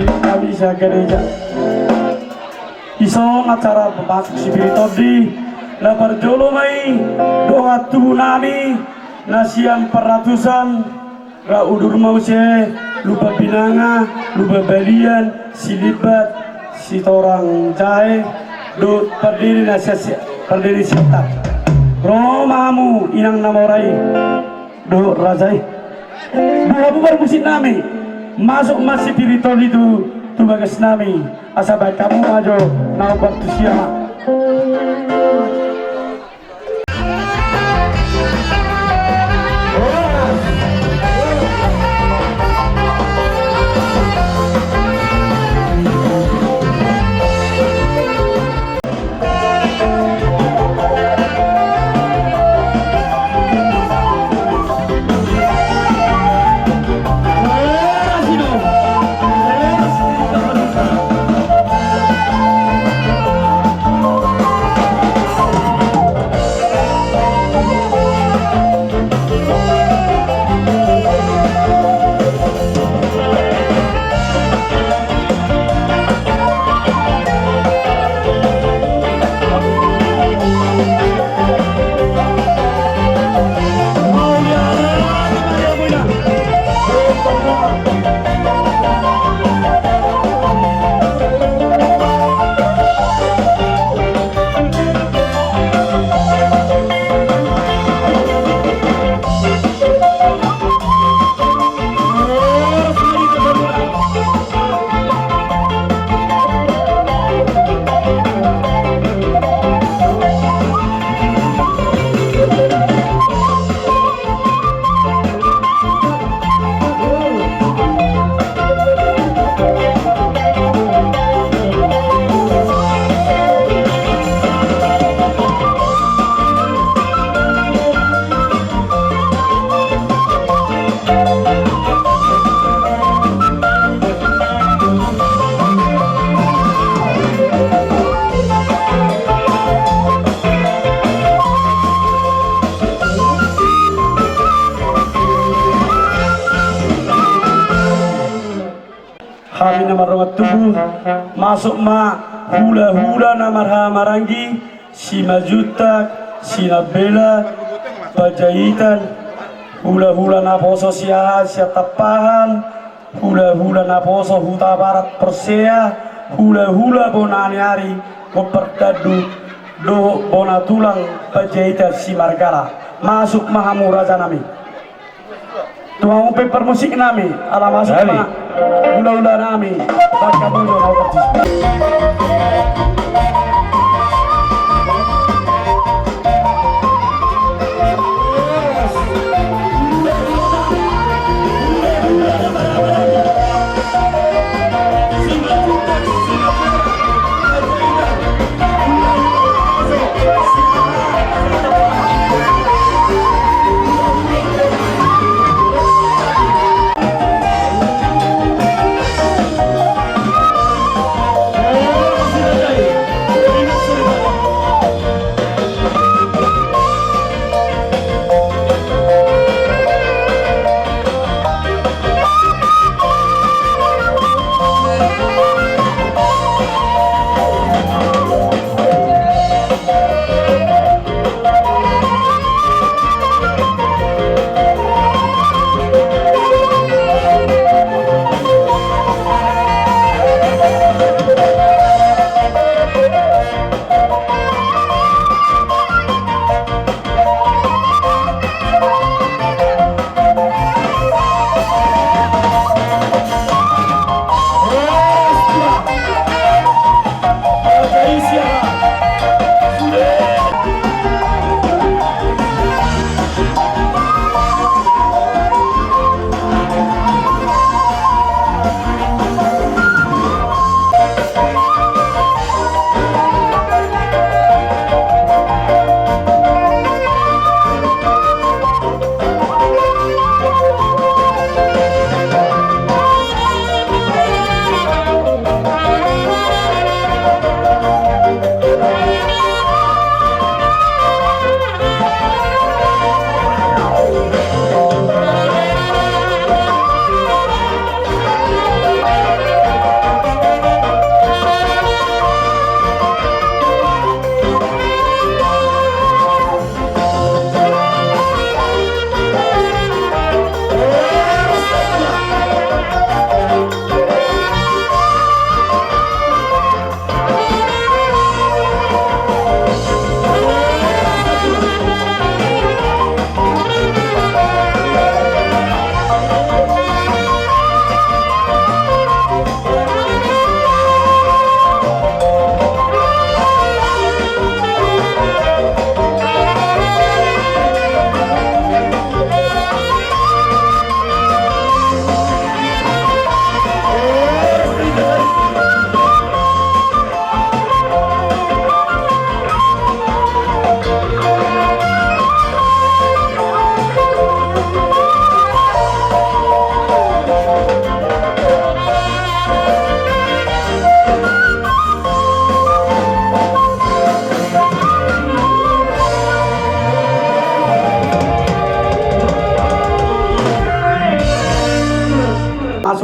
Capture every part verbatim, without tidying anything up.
Hami sian gareja. Dison acara pamasuk sipir ni tondi. Na parjolo ma i dongan tubu nami na sian Parhatusan, ra udur ma muse Lumban Binanga, Lumban Balian, Silimbat, Sitorang Jae, dohot pardede na sian, pardede Siantar. Ro ma hamu inang na mora i dohot raja i. Buha-buha parmusik nami, masuk ma sipir ni tondi tu, tu bagas nami. Asa bahen hamu ma jo na umbahen tusi ma. Hami na mardongan tubu, masuk ma hulahula na marhahamaranggi, Simanjuntak, Sinambela, Panjaitan, hulahula naposo Siahaan, Siantampahan, hulahula naposo Hutabarat Porsea, hulahula Bona ni Ari, Gompar Tandu, dohot Bona Tulang, Panjaitan Simargala. Masuk ma hamu raja nami. Tulang pe parmusik nami, ala masuk ma hulahula nami. Baca mundur na upat.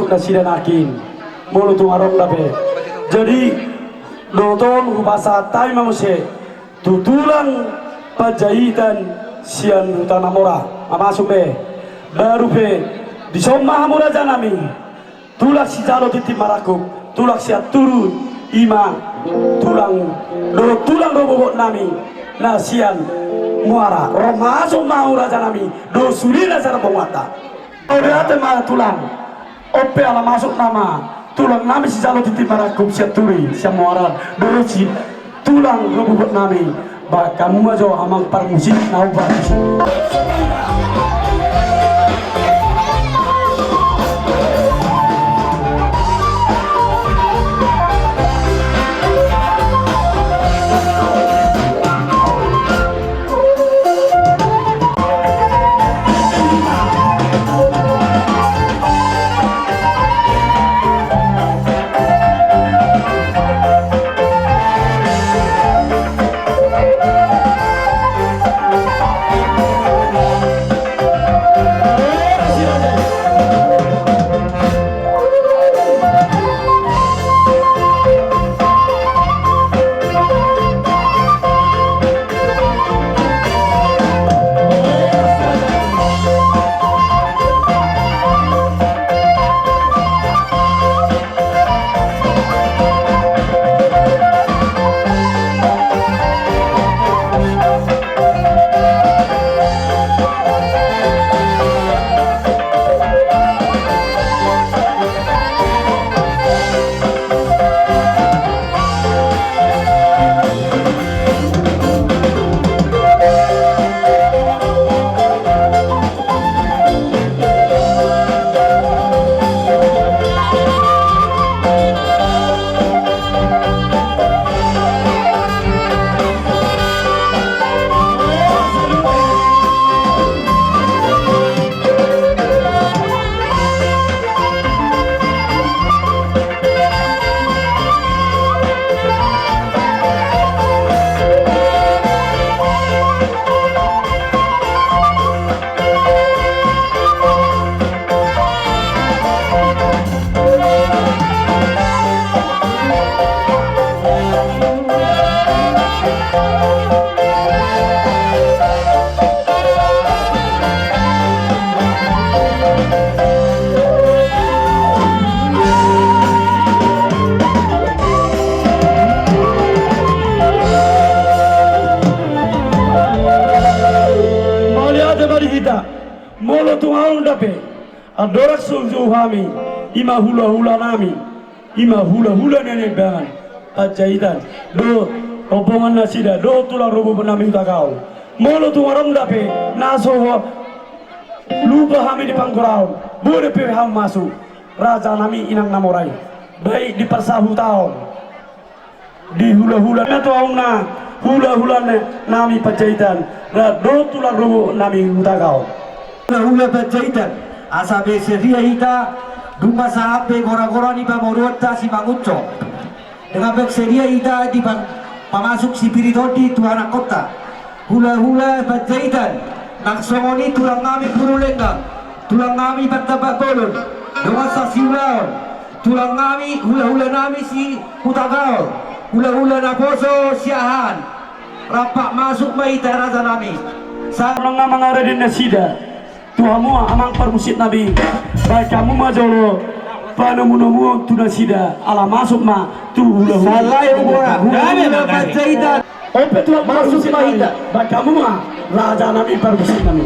Nasida nangkin, molo tung adong dope. Jadi, dohot on hupasahat hami ma muse tu tulang Panjaitan sian Huta Namora, ma masuk be. Baru pe, dison ma hamu rajanami, tulang sijalo tintin marangkup, tulang Sianturi, i ma tulang, dohot tulang rorobotnami na sian Muara. Ro masuk ma hamu rajanami, dohot sude na sada ponguanta. Mauliate ma tulang. On pe ala masuk nama tulangnami sijalo tintin marangkup Sianturi, sian Muara, dohot si tulang rorobotnami. Bahen hamu ma jo amang parmusik na umbahen tusi. Mauliate ma di hita. Molo tung adong dope andorang so jou hami, i ma hulahulanami, i ma hulahula ni Naimbangan Panjaitan dohot rombongan nasida dohot tulang rorobotnami Hutagaol. Molo tung adong dope na so lupa hami di panggoraon, boi dope hamu masuk, rajanami, inang Namora i, baik di parsahutaon, di hulahula na tu ahu na, hulahulanami Panjaitan, na dohot tulang rorobotnami Hutagaol. Hulahula Panjaitan, asa be sadia hita, dung sahat be goragora ni pamoruonta Simangunsong, dengan be sadia hita di pa-, pamasuk sipirit tondi tu anakkonta. Hulahula Panjaitan, nang songon i tulangnami Purulenggang, tulangnami Pantambat Bolon, dongan sasiulaon, tulangnami, hulahulanami si Hutagaol, hulahula naposo Siahaan, rampak masuk ma hita rajanami. Sa- Nunga mangarade nasida. Tu hamu amang parmusiknami, bahen hamu ma jolo panomunomuon tu nasida, ala masuk ma tu hulahula. Salai umur, hulahula Panjaitan. On pe tu hamu masuk ma hita. Bahen hamu ma, rajanami, parmusiknami.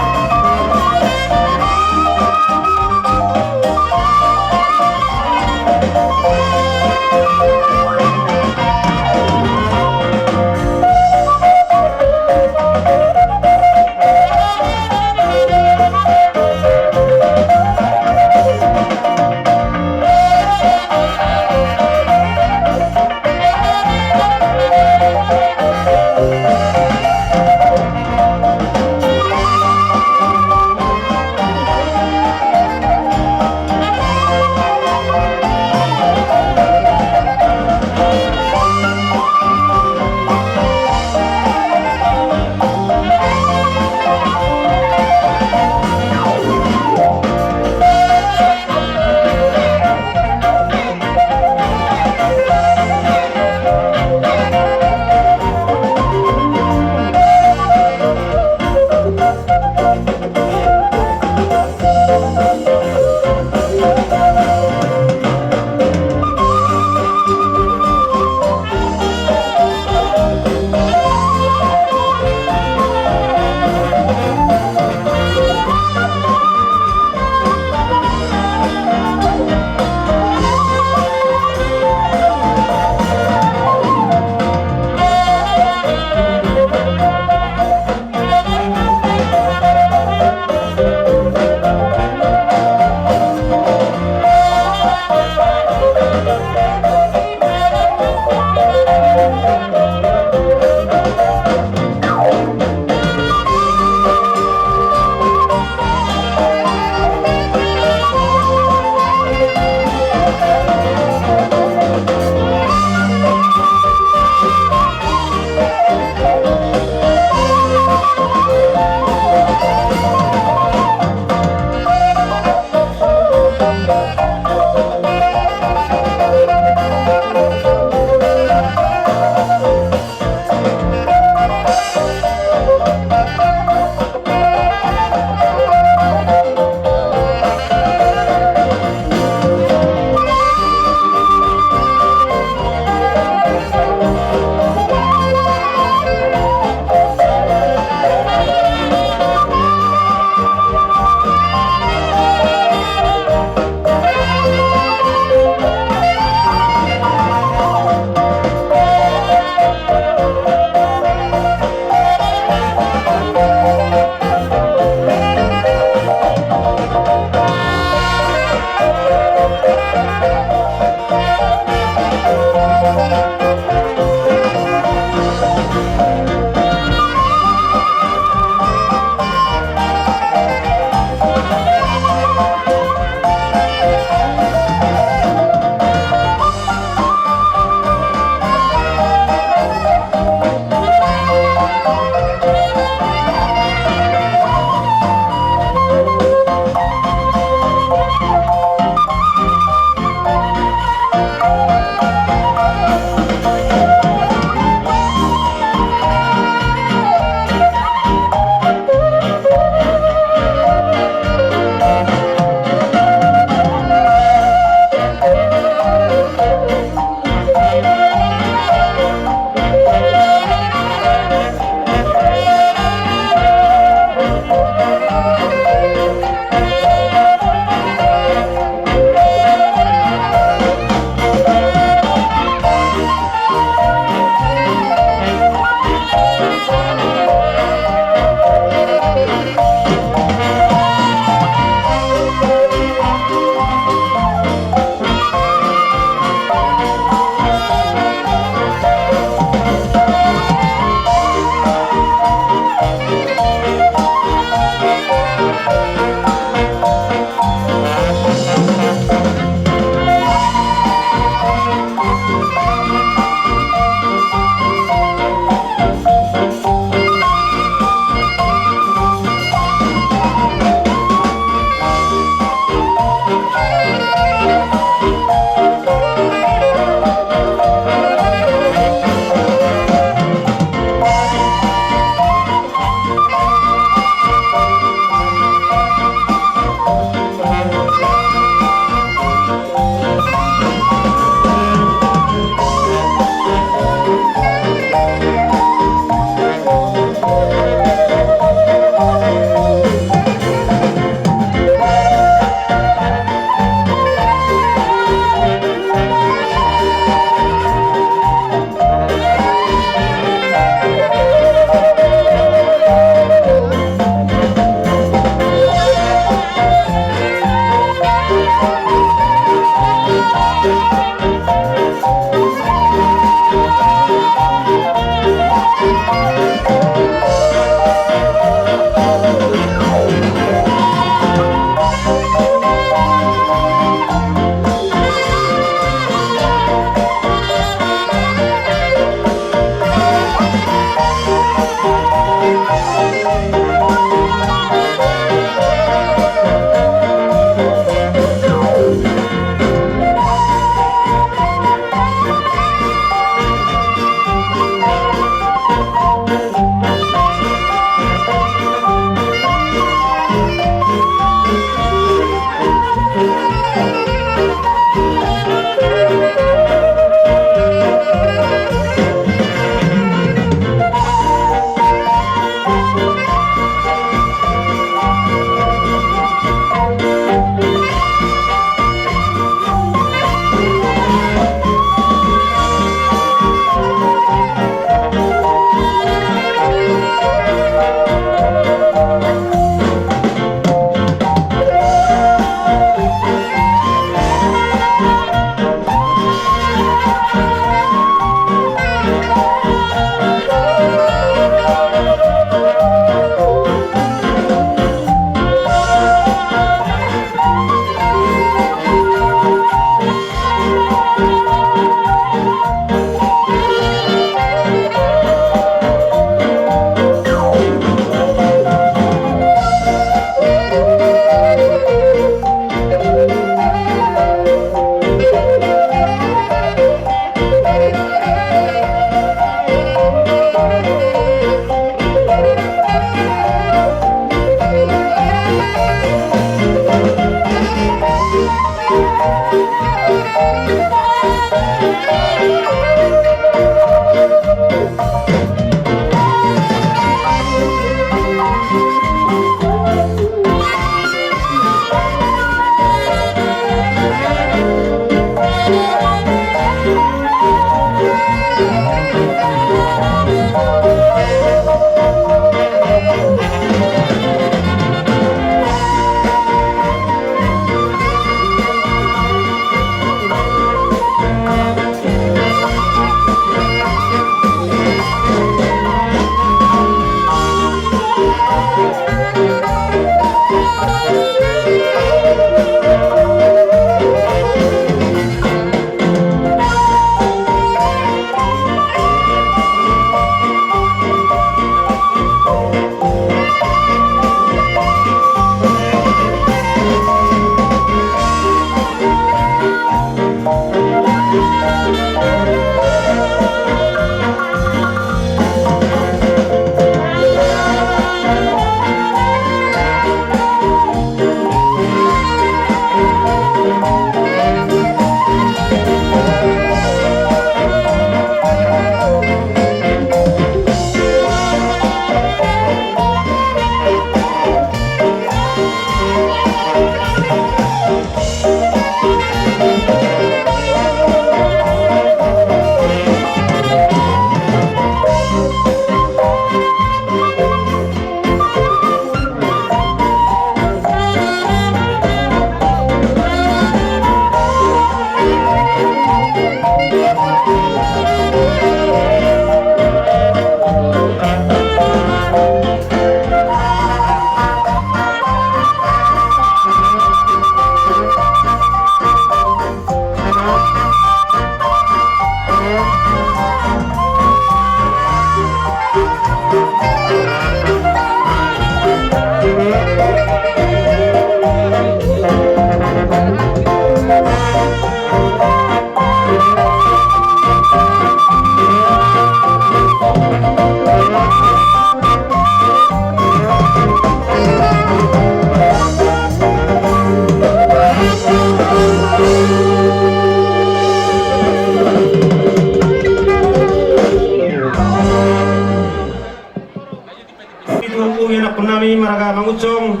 Mangunsong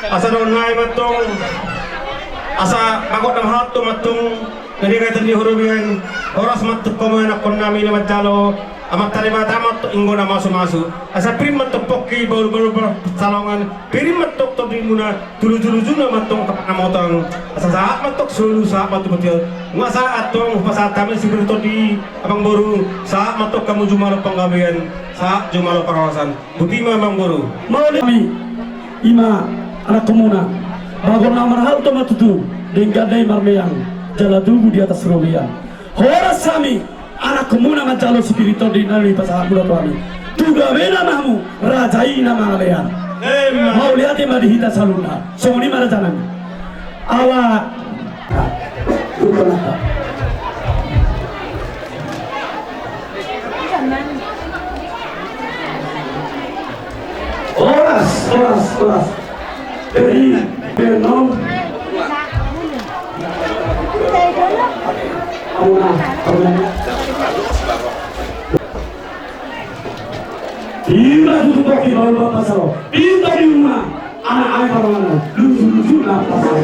asa dohonon nami ma antong, asa mangondang halak tu ma antong na denggan di horobian. Horas ma antong hamu anakkonnami na manjalo, Amanta Debata ma antong ingkon na mamasu-masu. Asa pirim ma antong pongki bahulbahul pansalongan, pirim ma antong tondimuna, tu lujulujuna ma antong angka panamotang. Asa sahat ma antong solu, sahat ma antong bontean. Nunga sahat antong hupasahat hami sipir tondi, amangboru, sahat ma antong hamu jumalo panggabean, sahat jumalo parhorasan. Boti ma, amangboru. Mauliate ma, i ma anakkonmuna. Bagot na marhalto ma tutu, denggan na i marmeang, jala tubu di atas robean. Horas hami anakkonmuna manjalo sipir tondi na hupasahat muna tu hami. Tu gabena ma hamu, raja i na mangalean. Emma. Mauliate ma di hita saluhutna. Songon i ma, rajanami. Ala Horas, horas, horas. Jadi, benom. Amuna, amuna. Ima tutu pongki bahulbahul pansalongan. Pinta di uma, anak ai parmanan, lujuluju na pasal.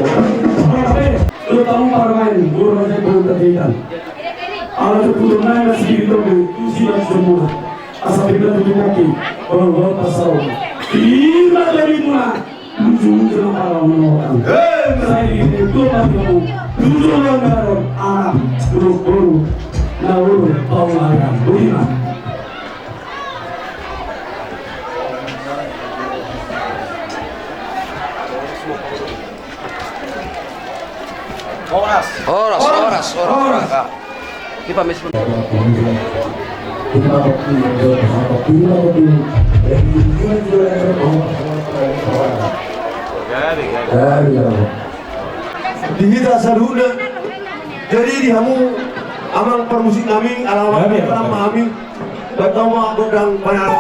Parpe, do tamu parmain, guru raja guru tajitan. Ala tu putu nai masih di tobi, tusi dan semua. Asa pinta tutu pongki bahulbahul pansalongan. Ima dari muna, lujuluju na parmanan. Hei, sai di dua puluh, lujuluju na parmanan. Anak, guru, guru, na guru, bau layan, beriman. Horas, horas, horas, horas. Kita mis- Di hita saluhutna. Jadi di hamu amang parmusik nami, ala amang, ya, ya, ma hami. Baen hamu ma gondang panara.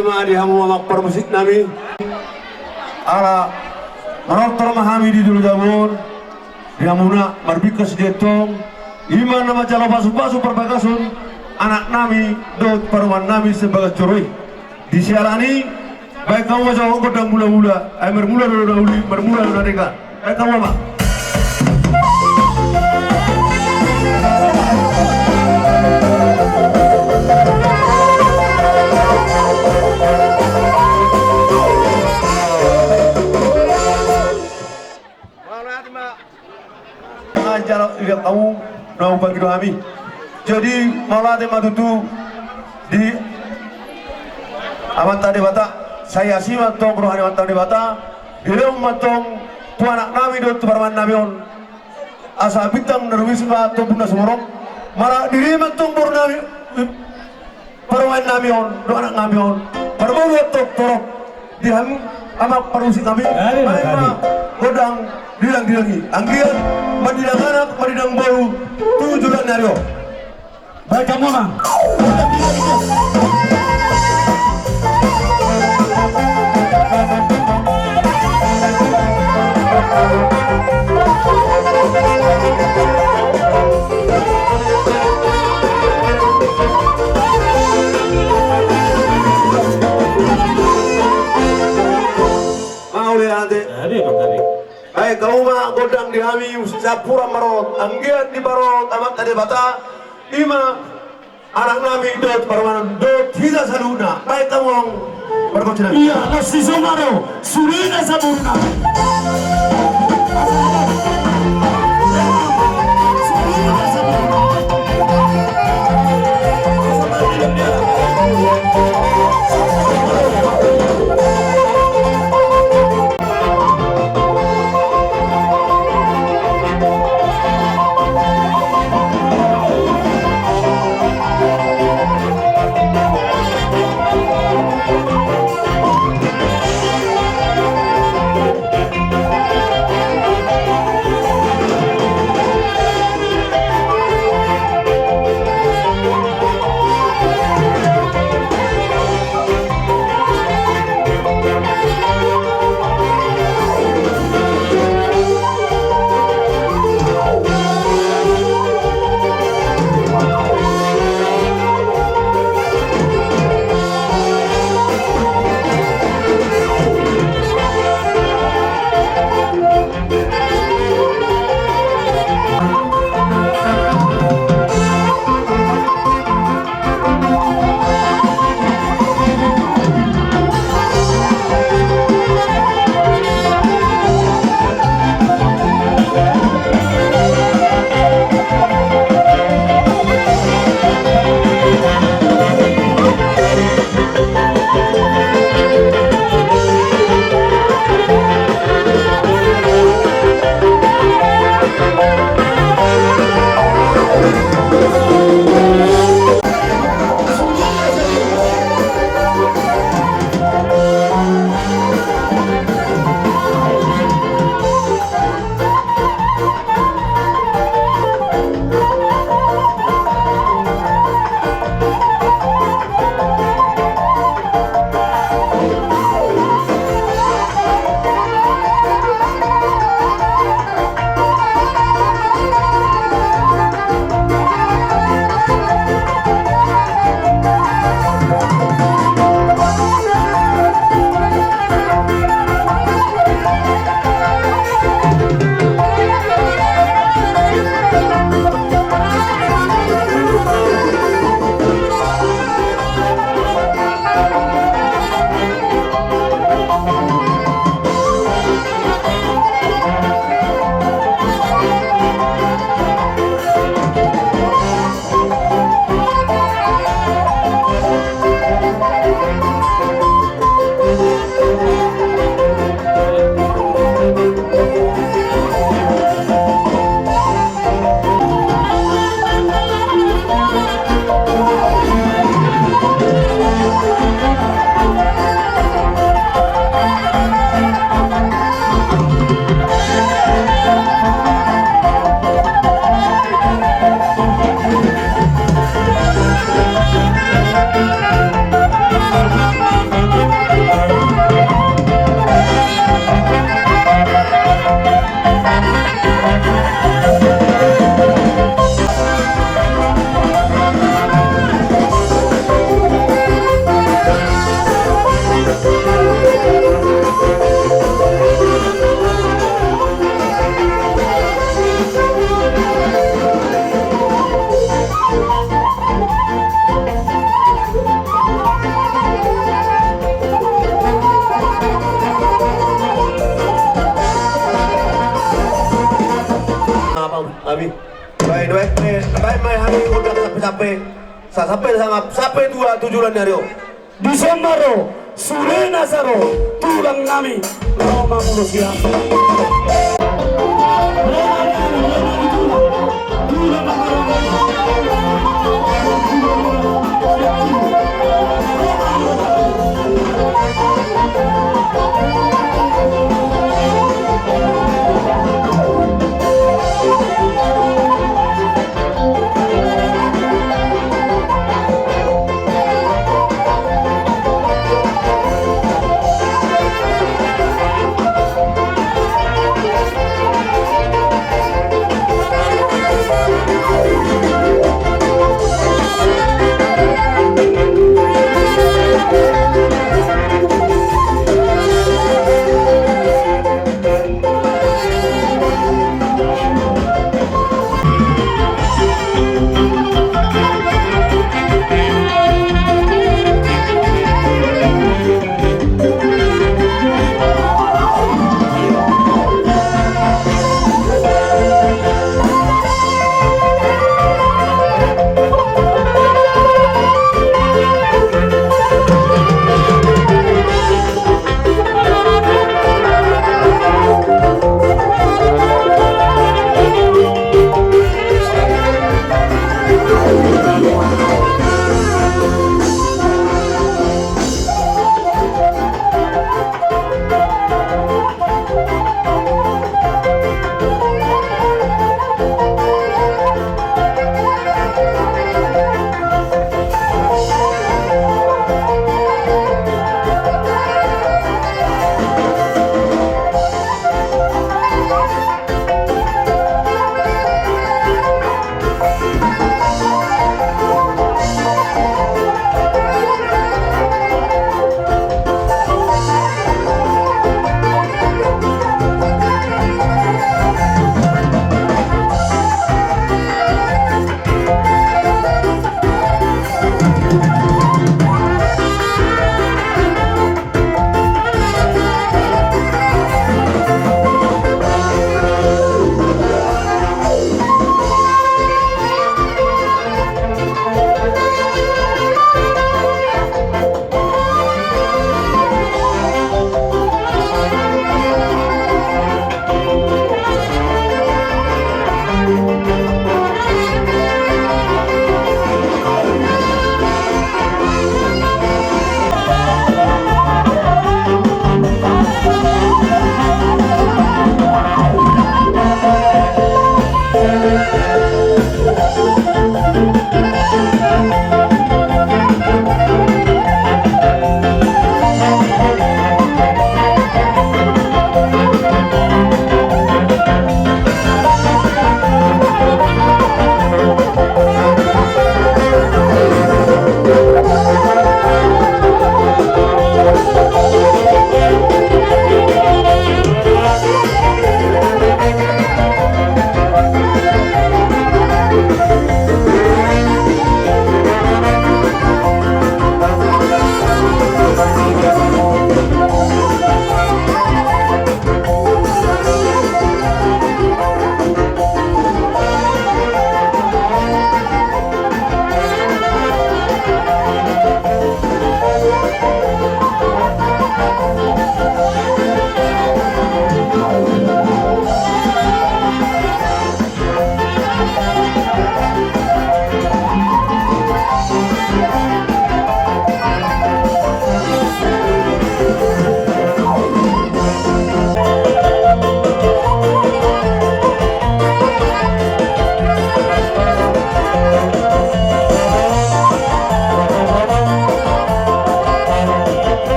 Ma di hamu amang parmusik nami. Ala manortor ma hami di Dolok Jabu on. Di hamuna marbingkas di antong. Ima na manjalo pasupasu parbagason anak nami dohot parumaen nami sian bagas joro i. Di siala ni i, baen hamu ma jo gondang mulamula, ai marmula do na uli, marmula do na denggan. Baen hamu ma. Mauliate ma. Manjalo idak hamu na hupangido hami. Jadi mauliate ma tutu di Amanta Debata. Sai asi ma antong roha ni Amanta Debata. Dilehon ma antong tu anak nami dohot tu parumaen nami on. Asa bintang na rumiris ma tombun na sumorop. Marhite ma antong boru nami, parumaen nami on dohot anak nami on. Parboru antong torop. Di hamu amang parmusik nami. Baen ma gondang dilang-dilang i. Anggiat mandidang anak, mandidang boru tu joloan ni ari on. Baen hamu ma. Mauliate. Baen hamu ma gondang di hami, sampur ma rap anggiat diparorot Amanta Debata. Ima anak nami dohot parumaen dohot hita saluhutna. Baen hamu ma pargonsi nami. Ia, na sisonga do sudena saburna. Pe, sa-, sampe sangap, sampe tua tu joloan ni ari on. Dison ma ro, sure na sa ro, tulang nami, ro ma molo sian.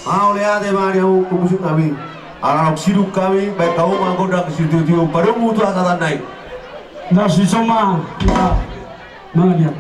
Mauliate ma di hamu musik nami. Ala naung sidung hami, baen hamu ma gondang sitio-tio padomu tu hasahatanna i. Nda sisoma. Mangan ia.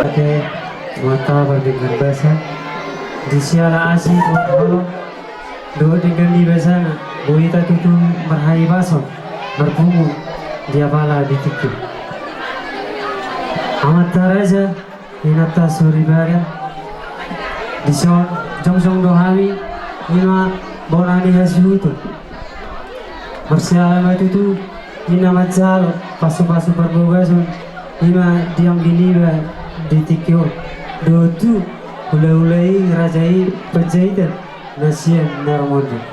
Ate, Tuhanta pardenggan basa, di siala asi dohot holong dohot denggan ni basana, boi hita tutu marhahipason marpungu di apala di tingki on. Amanta raja, inanta soripada, dison jongjong do hami, ima bona ni hasuhuton. Marsiala ma tutu, ninna manjalo pasupasu parbagason, ima di anggi niba di tingki on, dohot tu hulahula i, raja i Panjaitan na sian na ro monding.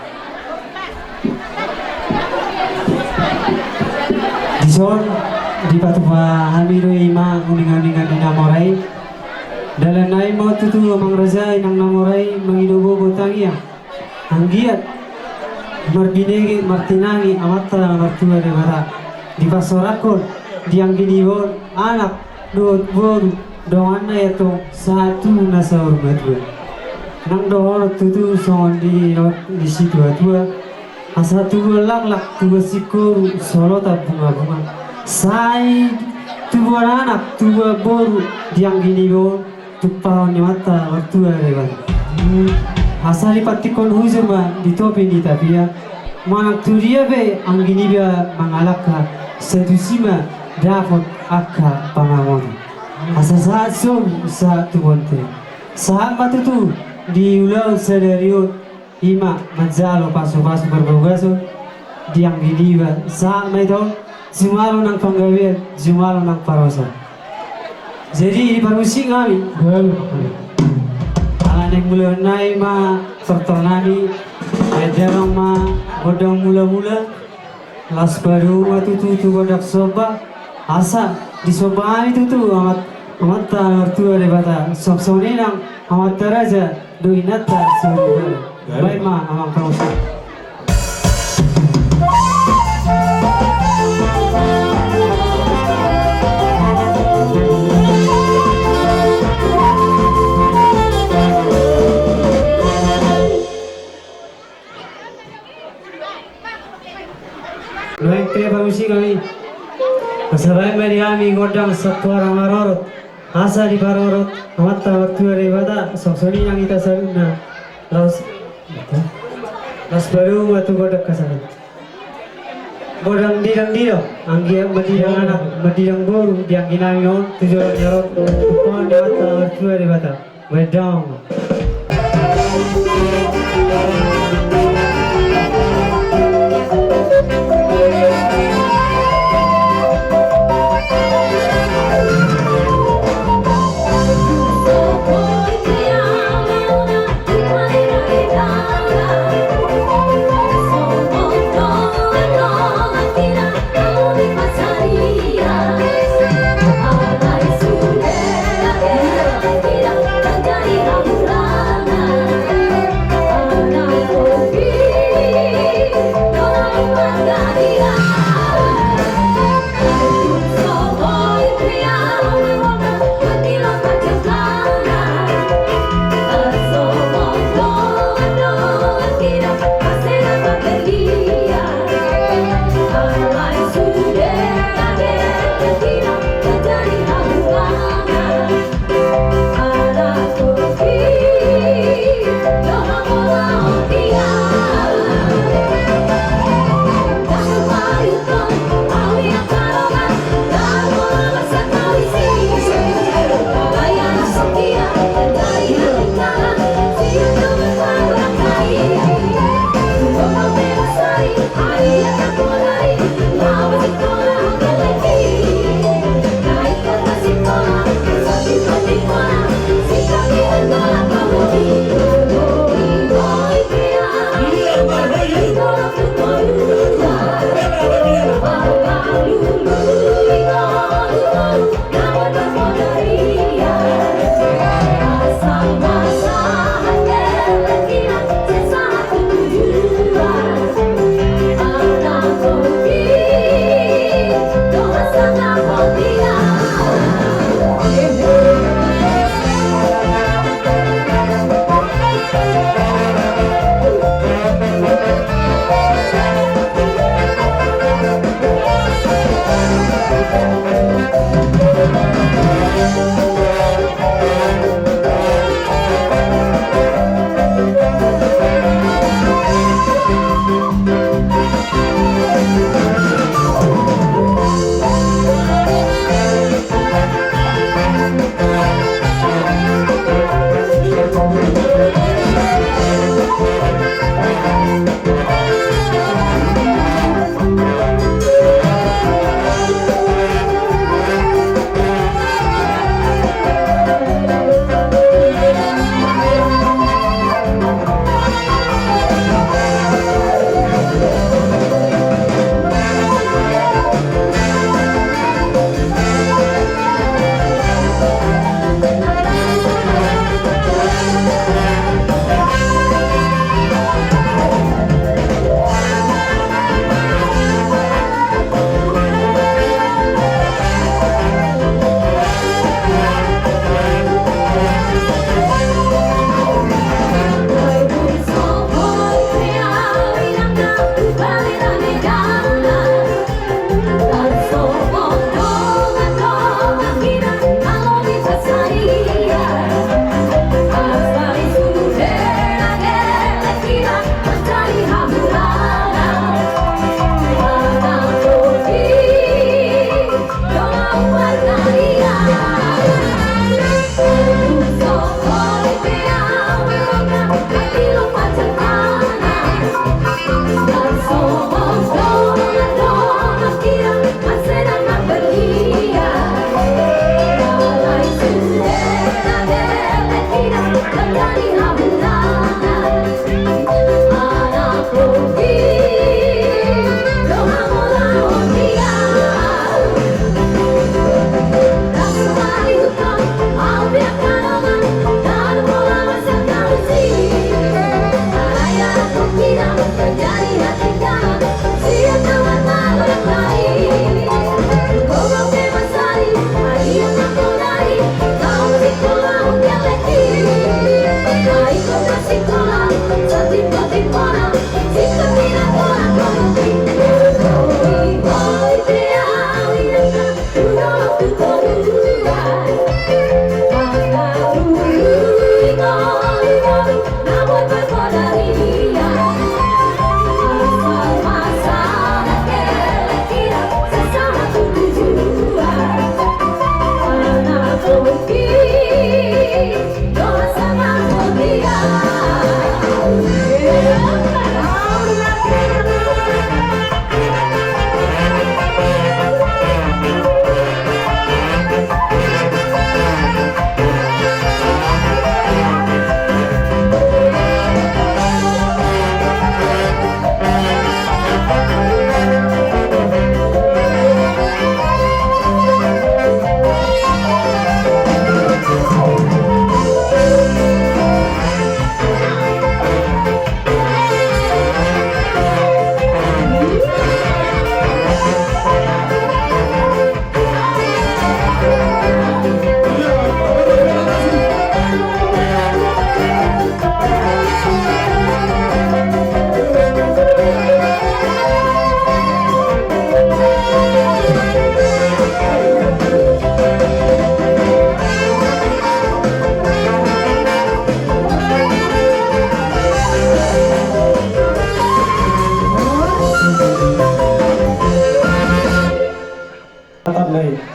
Dison dipatupa hami do ima uninguningan ni na mora i. Dalan nai ma tutu amang raja, inang na mora i, mangido gogo tangiang. Anggiat marbinege martinangi Amanta na martua Debata, dipasorakhon di anggi niba on anak dohot boru, donganna i antong sahat tu na saur matua. Nang dohonon tutu songon di, di situatua, asa tubuan laklak, tubuan singkoru, solotan bungabunga. Sai tubuan anak, tubuan boru di anggi niba on, tumpahon ni Amanta martua Debata. Asa dipantikhon hujur ma di topi ni tapia, manang tu dia pe anggi niba mangalangka, sai tusi ma dapot angka pangamotan. Asa sahat sobu sahat tu bontean. Sahat ma tutu di ulaon sadari on, ima manjalo pasupasu parbagason di anggi niba, sahat ma hita on jumalo nang panggabean, jumalo nang parhorasan. Jadi, di parmusik nami. Alani mulahon nai ma tortor nami, baen damang ma gondang mulamula. Laos padomu ma tutu tu gondang somba, asa disomba hami tutu Amat, Amanta na martua Debata, songon i nang amanta raja dohot inanta soripada. Baen ma amang parmusik. Nuaeng pe parmusik nami. Asa baen ma di hami gondang Santuara Marorot, asa diparorot Amanta martua Debata, songon i nang hita saluhutna. Laos, laos padomu ma tu gondang hasahat. Godang didang didang, anggiat madidang anak, madidang boru di anggi nami on, tu joloan ni ari on, tumpahon ni Amanta martua Debata. Baen damang ma.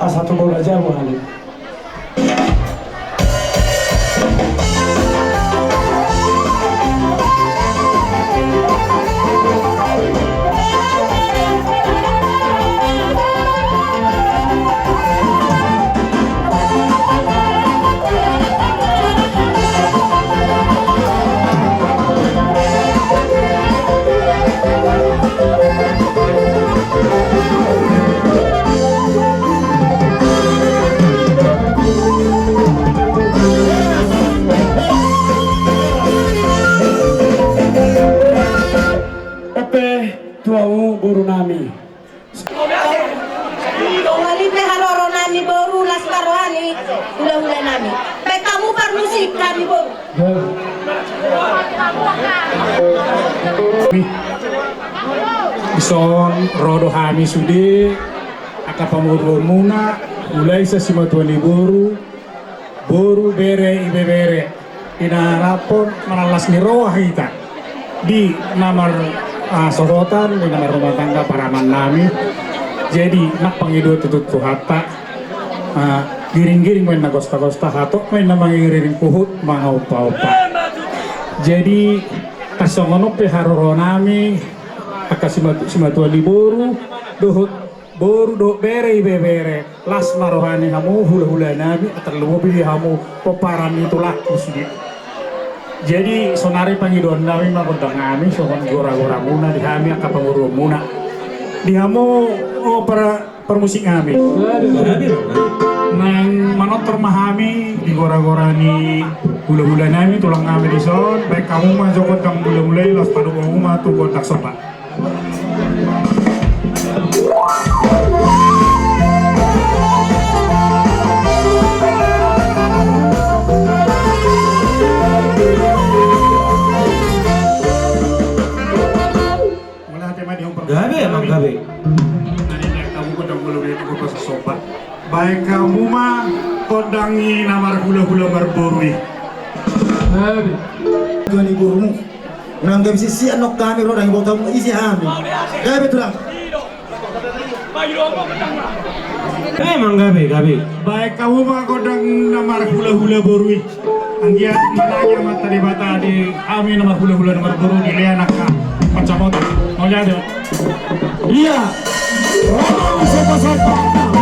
Asa tu bola jabu hali. Ope, tu hamu boru nami. Tongon i pe haroro nami boru, las ma roha ni hulahula nami. Baen hamu parmusik hami boru. Dison ro do hami sude, angka pamoruonmuna, mulai sian simatua ni boru, boru, bere, ibebere, di na rap on mangallas ni roha hita di na mar, ah, sohotan, di na marrumah tangga paraman nami. Jadi nang pangidoan tu Tuhanta, ah, giring-giring ma inna gosta-gosta, hatop ma inna mangiring-iring, huhut mangompar-ompar. Jadi Songon on pe haroroan nami angka simatu-, simatua ni boru dohot boru dohot bere, ibebere, las ma roha ni hamu hulahulanami, tarlumobi di hamu pomparan ni tulangku sude. Jadi sonari pangidoan nami ma gondang nami songon goragoramuna di hami angka pamoruonmuna, di hamu, o, para parmusik nami. Nang manortor ma hami di goragora ni hulahulanami, tulang nami dison, baen hamu ma jo gondang mulamula i, laos padomu hamu ma tu gondang somba. Mauliate ma di hamu. Gabe, Amang, gabe. Nari, baen hamu gondang mulamula i, gondang somba. Baen hamu ma gondang i na marhulahula marboru i. Gabe. Tuan i borumu. Nang gabe sisian nong hami ro, nang iboto hamu isi hami. Gabe, tulang. Eh, Amang, gabe, gabe. Baen hamu ma gondang na marhulahula boru i. Anggiat manang ia mata Debata di hami na marhulahula na marboru, dilehon angka pansamotan. Mauliate. Ia. Romo, sopa-sopa.